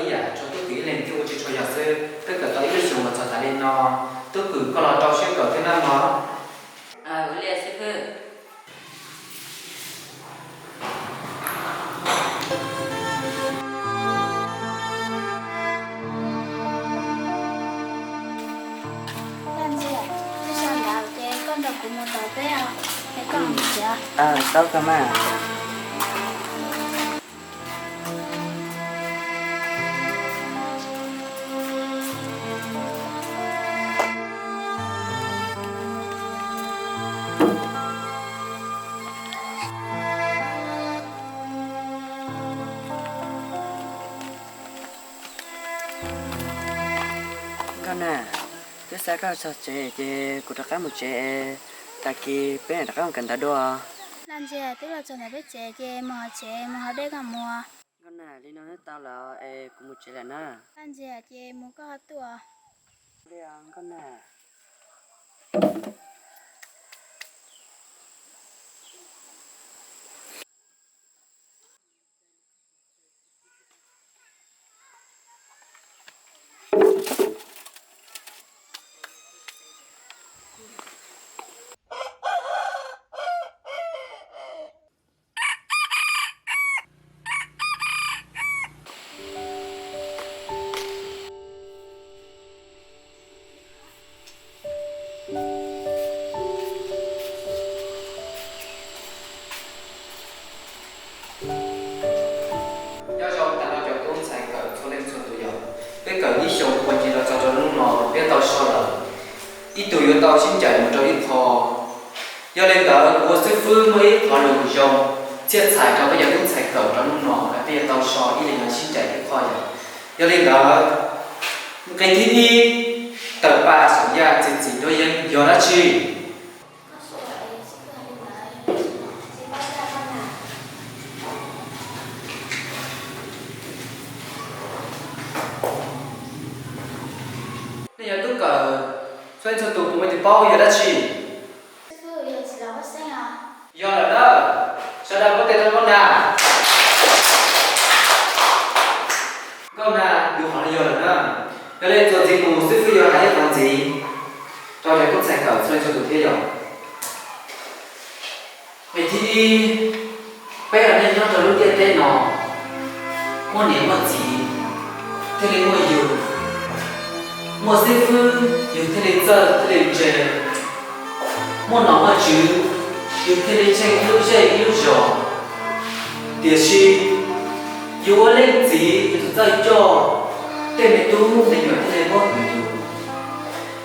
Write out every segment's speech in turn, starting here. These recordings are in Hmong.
Ib yam tsuas tub kwm ib leeg thiaj ua tsis tshua yog xwb. Twb kawm tau ib lub xyoos los txog tas li no, tub kwm koj los rau siab kawm thiab nawb mog. Ua li xib hwb. Laj Ntsia, lub sij hawm ntawd ces koj nrog kuv mus tom teb os, es koj mus tsev. Tau kawg mas. Nkauj Nag, twb xa koj txog tsev ces kuv rov qab mus tsev es tag kis peb rov qab mus kawm ntawv dua. Laj Ntsia, twb los txog ntawm peb tsev ces mus hauv tsev mus haus dej koj mus. Nkauj Nag, li no twb tau lawm es kuv mus tsev lawm na. Laj Ntsia, ces mus koj ho tuaj. Li os Nkauj Nag. Nyob zoo tag nrho cov tub ntxhais kawm txhua leej txhua tus yom, peb kawm ib xyoos ua ncig los txog rau hnub no peb tau so lawm. Ib tug yuav tau sib ncaim mus rau ib qho. Yog li ntawd kuv ua xib fwb muaj ib qho lus zoo txhiaj txhais rau peb cov tub ntxhais kawm rau hnub no es peb yuav tau so ib leeg yuav sib ncaim ib qho yom. Yog li ntawd, nqe thib ib, tawm pa saum yaj txiav txim duab yeeb yog dab tsi? Nej cov tub kawm txhua leej txhua tus puas muaj cai paub yog dab tsi? Yog lawm na, sawv daws npuaj tes rau Nkauj Nag. Nkauj Nag, yus qhov no yog lawm na. Yog li txuas ntxiv mus xib fwb yuav hais ib qho ntxiv rau cov tub ntxhais kawm txhua leej txhua tus thiab yom. Nqe thib ib, peb cov neeg nyob rau lub ntiaj teb no, muaj niam muaj txiv thiaj li muaj yus, muaj xib fwb yus thiaj li txawj thiaj li ntse, muaj nom muaj tswv yus thiaj li tsheej ib lub zej ib lub zos. Tiam sis yus ua leej txiv yus txawm txawj coj tej me tub me nyuam thiaj li muab hwm yus.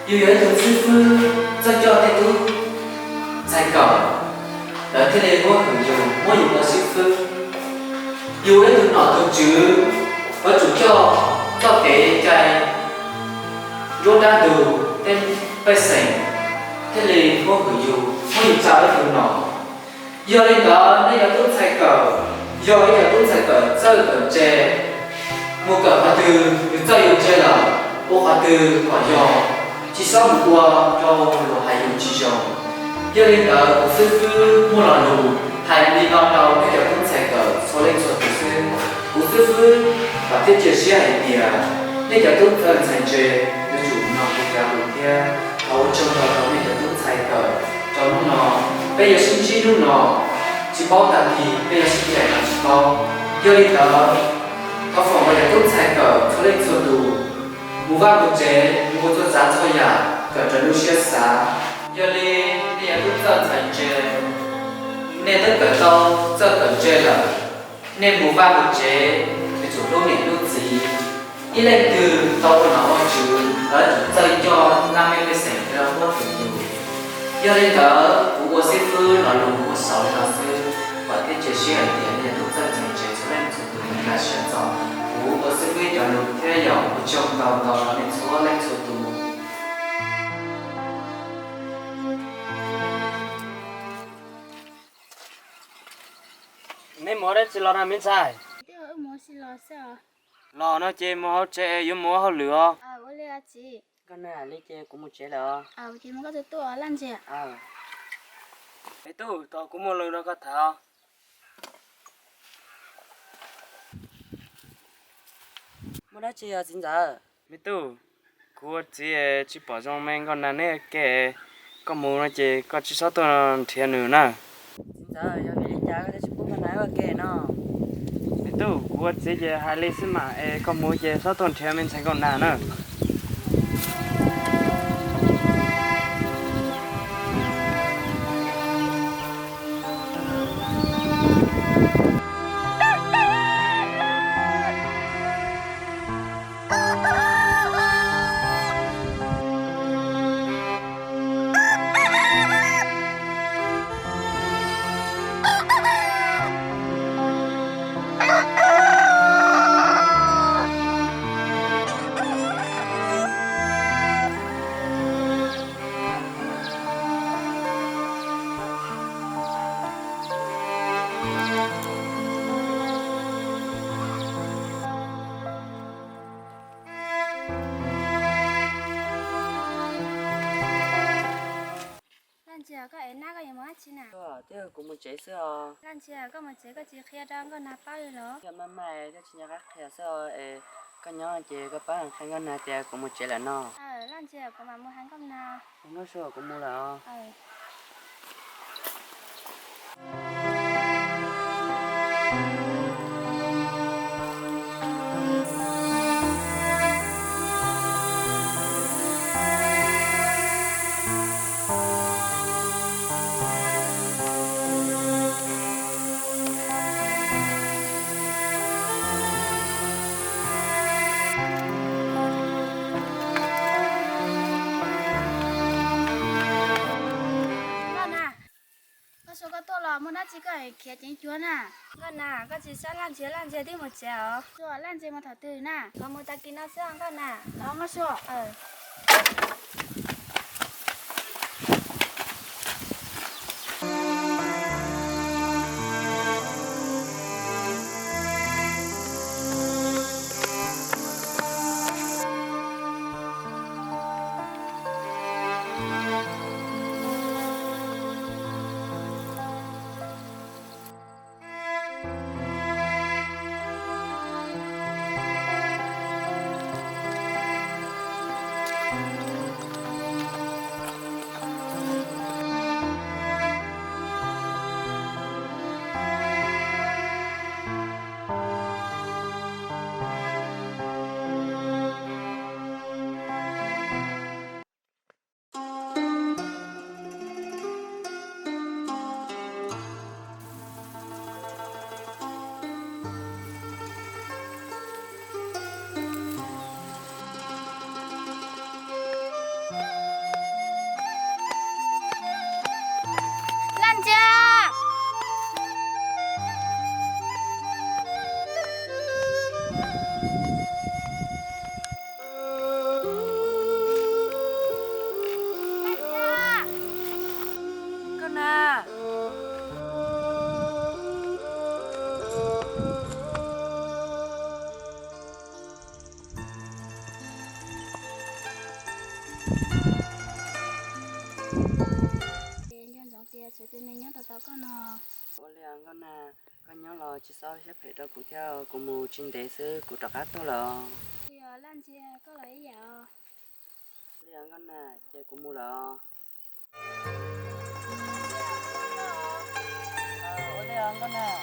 Yus yog ib tug xib fwb txawj coj tej tub ntxhais kawm, lawv thiaj li muab hwm yus, muab yus ua xib fwb. Yus ua ib tug nom tug tswv, yuav tsum coj txoj kev cai nruab nrab ntug tej pej xeem thiaj li muab hwm yus, muab yus tsa ua ib tug nom. Yog li ntawd nej cov tub ntxhais kawm, yog ib cov tub ntxhais kawm txawj kawm ntse, mus kawm qhov twg yus txawj yus ntse lawm, ua qhov twg kom yog, tsis txhob mus ua rau luag hais yus tsis zoo. Yog li ntawd kuv xib fwb muaj lo lus hais li no rau nej cov tub ntxhais kawm txhua leej txhua tus xwb. Kuv xib fwb vam thiab cia siab hais tias nej cov tub ntxhais ntse yuav tsum mloog kuv cov lus thiab. Thov ua tsaug ntau rau nej cov tub ntxhais kawm rau hnub no. Peb yuav sib ntsib hnub no, tsis paub tag kis peb yuav sib ncaim los tsis paub. Yog li ntawd, thov foom rau cov tub ntxhais kawm txhua leej txhua tus mus vaj mus tsev, mus ua txhua tsav txhua yam kom raws lub siab xav. Yog li nej cov tub ntxhais ntse, nej twb kawm tau txawj kawm ntse lawm, nej mus vaj mus tsev yuav tsum hlub niam hlub txiv. Ib leej twg tau ua nom ua tswv, lawv yuav tsum txawj coj laj mej pej xeem thiab muab hwm yus. Yog li ntawd kuv ua xib fwb lo lus muaj xaus li no xwb, vam thiab cia siab hais tias nej cov tub ntxhais ntse txhua leej txhua tus nkag siab txog kuv ua xib fwb cov lus thiab yog ua tsaug ntau ntau rau nej txhua leej txhua tus. Neb mus ua dab tsi los na me ntxhais? Los no ces mus hauv tsev es yuav mus ua hauj lwm os. Nkauj Nag, li ces kuv mus tsev lawm os. Es tub, tos kuv muaj lus nrog koj tham os. Muaj dab tsi os txiv ntxawm? Me tub, kuv ua txiv tsis pom zoo me nkauj nag neb ua ke, koj mus no ces koj tsis txhob tuaj nrhiav nws na. Txiv ntxawm, yog vim li cas koj thiaj tsis pub nkauj nag ua ke no? Me tub, kuv ua txiv ces hais li xwb mas es koj mus ces txhob tuaj nrhiav me ntxhais nkauj nag na. Laj Ntsia, koj ev nab koj yuav mus dab tsi na? Twb kuv mus tsev xwb os. Laj Ntsia, koj mus tsev koj tsis qhia rau nkauj nag paub li los? Yog maj maj thiab tsis nco qab qhia xwb os. Es koj nyob ces koj pab qhia nkauj nag tias kuv mus tsev lawm no. Laj Ntsia, kuv mam mus hais nkauj nag. Nkauj Suab, kuv mus lawm os. Nkauj Nag, koj Suab koj tuaj los muaj dab tsi koj khiav ceev cuag na? Nkauj Nag, koj tsis saib Laj Ntsia, Laj Ntsia twb mus tsev os. Suab, Laj Ntsia mus thaum twg na? Qhov mus tag kis no xwb os Nkauj Nag. Los Nkauj Suab. Laj Ntsia! Nkauj Nag! Nco ntsoov tias tshuav tus neeg nyob tos tos koj no. Ua li os Nkauj Nag, koj nyob los tsis txhob siab phem rau kuv thiab, kuv mus tsis ntev xwb kuv rov qab tuaj lawm os. Yog Laj Ntsia, koj los ib yam os. Ua li os Nkauj Nag, ces kuv mus lawm os. Ua li os Nkauj Nag.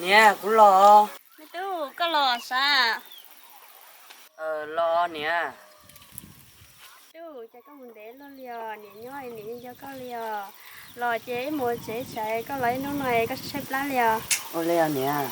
Niam, kuv los. Me tub, koj los sav? Los niam. Tub, cas koj mus ntev luaj li os, niam nyob niam yeej nco koj li os. Los ces ib mus tsev tshais, koj los ib hnub no es koj tshaib plab li os. Ua li os niam.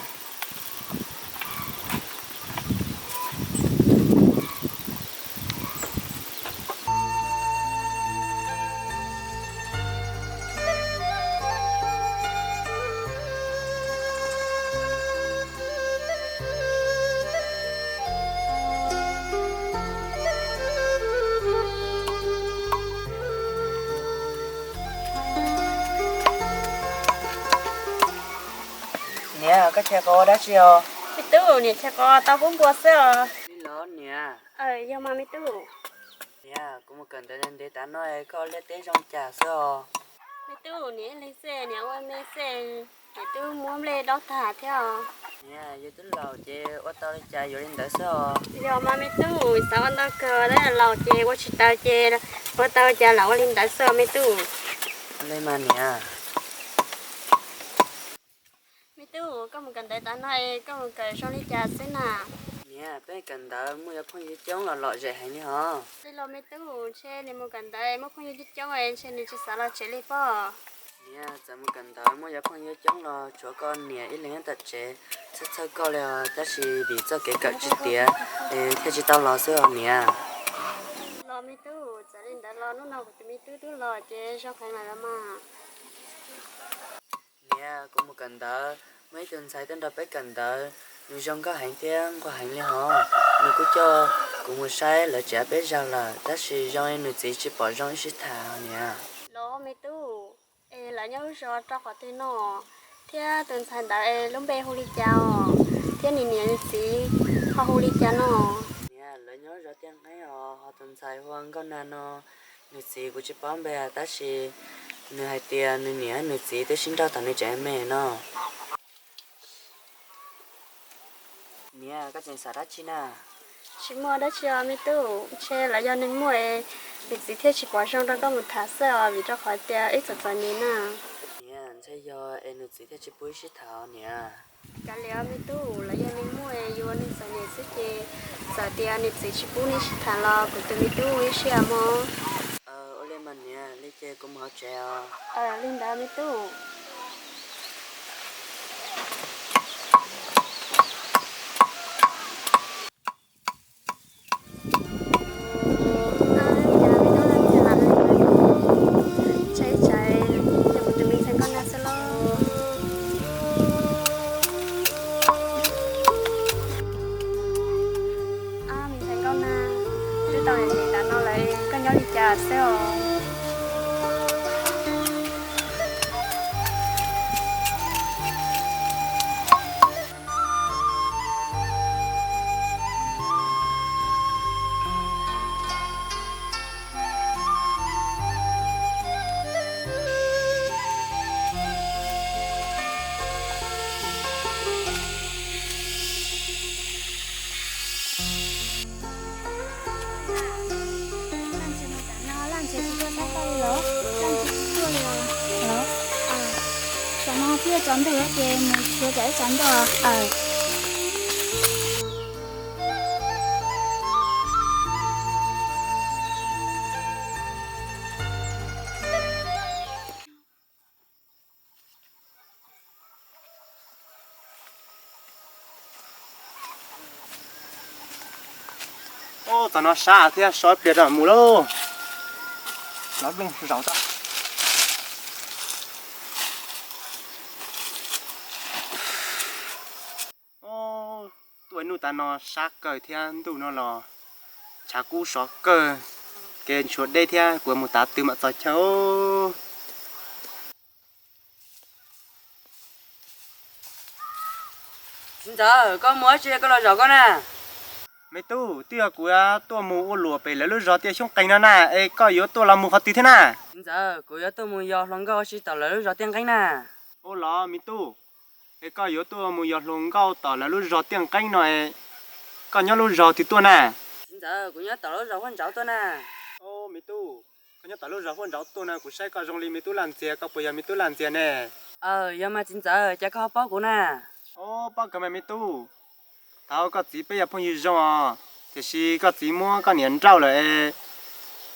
Koj chais qos ua dab tsi os? Me tub, niam chais qos tau pub npua xwb os. Li los niam? Yog mas me tub. Niam, kuv mus kawm ntawv ntev tav no koj liaj teb zoo cas xwb os? Me tub, niam ib leeg xwb, niam ua me xwb, niam twb muab nplej dob tag thiab os. Niam, yus twb laus ces ua tau li cas yuav li ntawd xwb os. Yog mas me tub, xav ua ntau kawg, laus ces ua tsis tau ces ua tau li cas los ua li ntawd xwb os me tub. Li mas niam. Me tub, koj mus kawm ntawv tav no es koj mus kawm zoo li cas xwb na? Niam, peb kawm ntawv muaj cov phooj ywg coob los lom zem heev li hos. Li los me tub, ntshe nws mus kawm ntawv muaj phooj ywg coob coob es ntshe nws tsis xav los tsev li pob. Niam, txawm mus kawm ntawv muaj cov phooj ywg coob los tshuav koj niam ib leeg nyob tom tsev txhawj txhawj koj li os, tab sis vim txoj kev kawm tsis tiav es thiaj tsis tau los xwb os niam. Los me tub, txawm li ntawd los hnub no kuv tus me tub twb los ces zoo heev lawm los mas. Niam, kuv mus kawm ntawv, muaj ib tug ntxhais tuaj nrog peb kawm ntawv, nws zoo nkauj heev thiab nquag heev li hos. Nws kuj coj kuv mus saib lawv tsev peb zaug lawm, tab sis zoo li nws txiv tsis pom zoo ib sij tham niam. Los me tub, es lawv nyob lub zos rau qhov twg no? Thiab tus ntxhais ntawd es lub npe hu li cas os? Thiab nws niam nws txiv ho hu li cas no? Niam, lawv nyob zos Tiaj Nqeeb os, ho tus ntxhais hu ua Nkauj Nag no. Nws txiv kuv tsis paub npe, tab sis nws hais tias nws niam nws txiv twb sib nrauj thaum nws tseem me no. Niam, koj tseem xav dab tsi na? Tsis muaj dab tsi os me tub, ntshe lawv yog neeg muaj es nws txiv thiaj tsis pom zoo rau koj mus tham xwb os, vim rau qhov tias wb txom txom nyem na. Niam, ntshe yog es nws txiv thiaj tsis pub wb sib tham niam. Kav liam me tub, lawv yog neeg muaj es yus ua neeg txom nyem xwb ces txawm tias nws txiv tsis pub neb sib tham los kuv tus me tub ua ib siab mog. Ua li mas niam, li ces kuv mus hauv tsev os. Li ntawd me tub. Ntshai tsam yog kuv tus me ntxhais Nkauj Nag xwb lauj. Me ntxhais Nkauj Nag, twb tau ntev ntev ntawm no lawm koj nyob li cas xwb os? Tam no pib tsaus ntuj ces mus xyuas tsam ib tsaus ntuj. Ub, txog no sab thiab, so ib pliag rau mus lauj. Los nplooj zaum tso. Tuaj ib hnub tav no sab kawg thiab ntuj no los tshav kub sov kawg, kev tshuav deb thiab, puas mus tav twg mam txog chaw. Txiv ntxawm, koj mus dab tsi koj los zaum koj na? Me tub, twb yog kuv tuaj mus ua luam pem lawv lub zos Tiaj Xyoob Qeeg no na, es koj yuav tuaj los mus qhov twg thiab na? Txiv ntxawm, kuv yuav tuaj mus yos hluas nkauj ua si tom lawv lub zos Tiaj Nqeeb na. Ua los me tub, es koj yuav tuaj mus yos hluas nkauj tom lawv lub zos Tiaj Nqeeb no, koj nyob lub zos twg tuaj na? Txiv ntxawm, kuv nyob tom lub zos Huaj Ntsauv tuaj na. Me tub, koj nyob tom lub zos Huaj Ntsauv tuaj na, kuv saib koj zoo li me tub Laj Ntxias, koj puas yog me tub Laj Ntxias ne? Aws, yog mas txiv ntxawm, cas koj ho paub kuv na? Paub kawg mas me tub. Thaum koj txiv peb yog phooj ywg zoo os, tiam sis koj txiv muab koj niam nrauj lawm es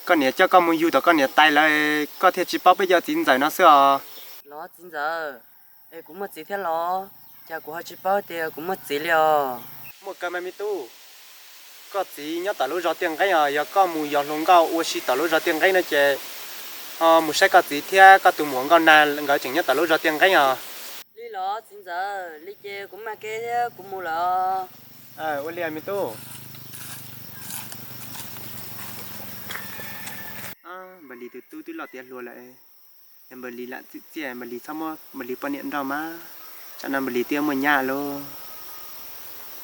koj niam coj koj mus yug tom koj niam tais lawm, koj thiaj tsis paub peb cov txiv ntxawm no xwb os. Los txiv ntxawm, es kuv muaj txiv thiab los? Cas kuv ho tsis paub tias kuv muaj txiv li os? Muaj kawg mas me tub. Koj txiv nyob tom lub zos Tiaj Nqeeb os, yog koj mus yos hluas nkauj ua si tom lub zos Tiaj Nqeeb no ces ho mus saib koj txiv thiab koj tus muam Nkauj Nag nkawd tseem nyob tom lub zos Tiaj Nqeeb os. Li los txiv ntxawm, li ces kuv mam li, kuv mus lawm os. Ua li me tub. Npawg Lis tus tub twb loj tiav hluas lawm, yog Npawg Lis lam txim txiaj, Npawg Lis txhob muab Npawg Lis poj niam nrauj mas. Tam no Lis twb muaj nyab lauj.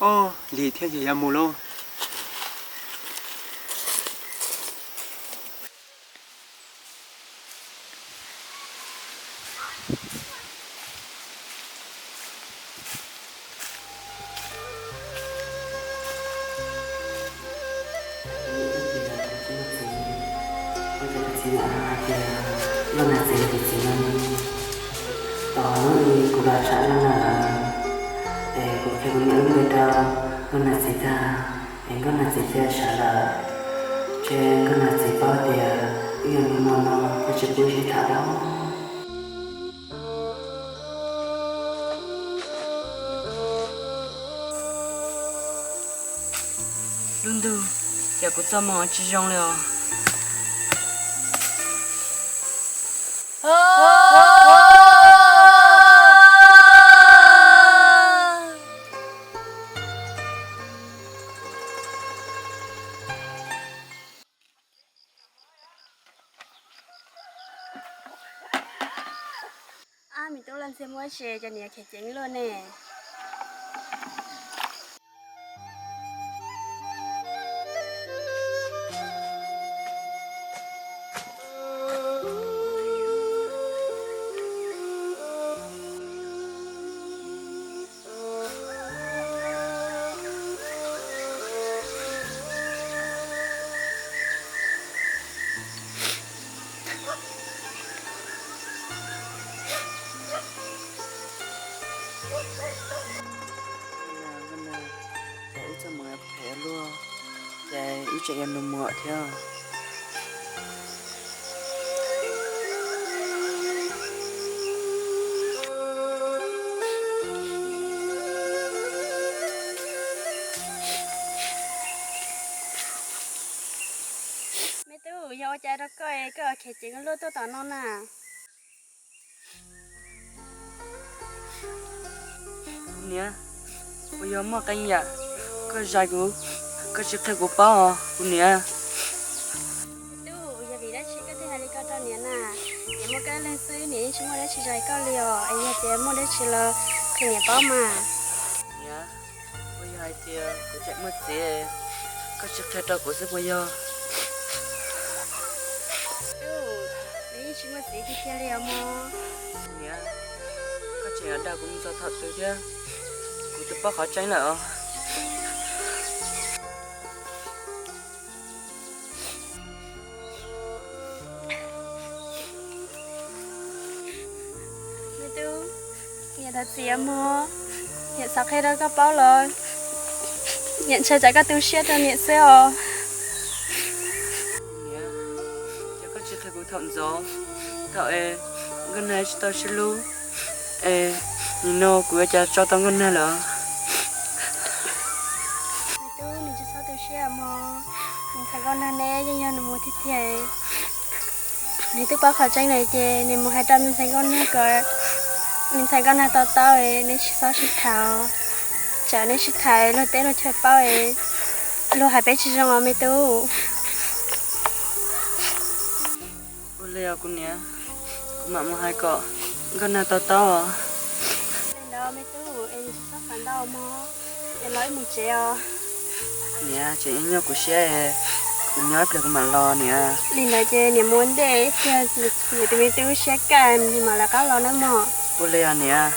Oj, Lis thiaj yog yuav mus lauj. Ua cas kuv txiv hais tias Nkauj Nag txiv yog kuv txiv no ne? Tos hnub kuv los tsham Nkauj Nag lawm, es kuv qhia kuv niam lub npe rau Nkauj Nag txiv tag, es Nkauj Nag txiv thiaj sawv lawm. Ces Nkauj Nag txiv paub tias wb yog nus muag no thiaj tsis pub sib tham os. Lub ntuj, cas kuv txoj hmoo tsis zoo li os. Ab, me tub, los ntxhias muaj ib si, cov niam khev ceev luaj ne. Ces wb txoj hmoo phem luaj, ces wb tseem yog nus muag thiab. Me tub, yog ua cas rau koj es koj khev ceev luaj tuaj tom no na? Kuv niam, puas yog muaj qee yam koj zais kuv, koj tsis qhia kuv paub os kuv niam? Tub, yog vim dab tsi koj thiaj hais li ko rau niam na? Niam muaj koj leej xwb, niam yeej tsis muaj dab tsi zais koj li os, es yog tias muaj dab tsi los qhia niam paub mas. Niam, puas yog hais tias kuv tseem muaj txiv, koj tsis qhia rau kuv xwb puas yog? Tub, nws yeej tsis muaj txiv tiag tiag li os mog. Niam, koj tseem yuav dag kuv mus txog thaum twg thiab? Kuv twb paub qhov tseeb lawm os. Me tub, niam thov txim mog, niam xav qhia rau koj paub los niam ntshai tsam koj tu siab rau niam xwb os. Niam, yog koj tsis qhia kuv thaum ntxov, thaum es Nkauj Nag tsis tau sib hlub, es nim no kuv yuav cas tso tau Nkauj Nag lawm? Me tub, nws tsis txhob tu siab mog, me ntxhais Nkauj Nag neb yeej yog nus muag tiag tiag. Nws twb paub qhov tseeb lawm ces nws mus hais rau me ntxhais Nkauj Nag kom me ntxhais Nkauj Nag to taub, neb tsis txhob sib tham. Tsam neb sib tham luag teb luag chaw paub, luag hais peb tsis zoo os me tub. Ua li os kuv niam, kuv mam mus hais kom Nkauj Nag to taub os. Li ntawd me tub, es tsis txhob xav ntau mog, es los wb mus tsev os. Niam, tseem nyob kuv siab, kuv nyob ib pliag kuv mam los niam. Li ntawd ces niam mus ua ntej ib pliag, niam tus me tub siab kaj nws mam lawv qab los nawb mog. Ua li os niam.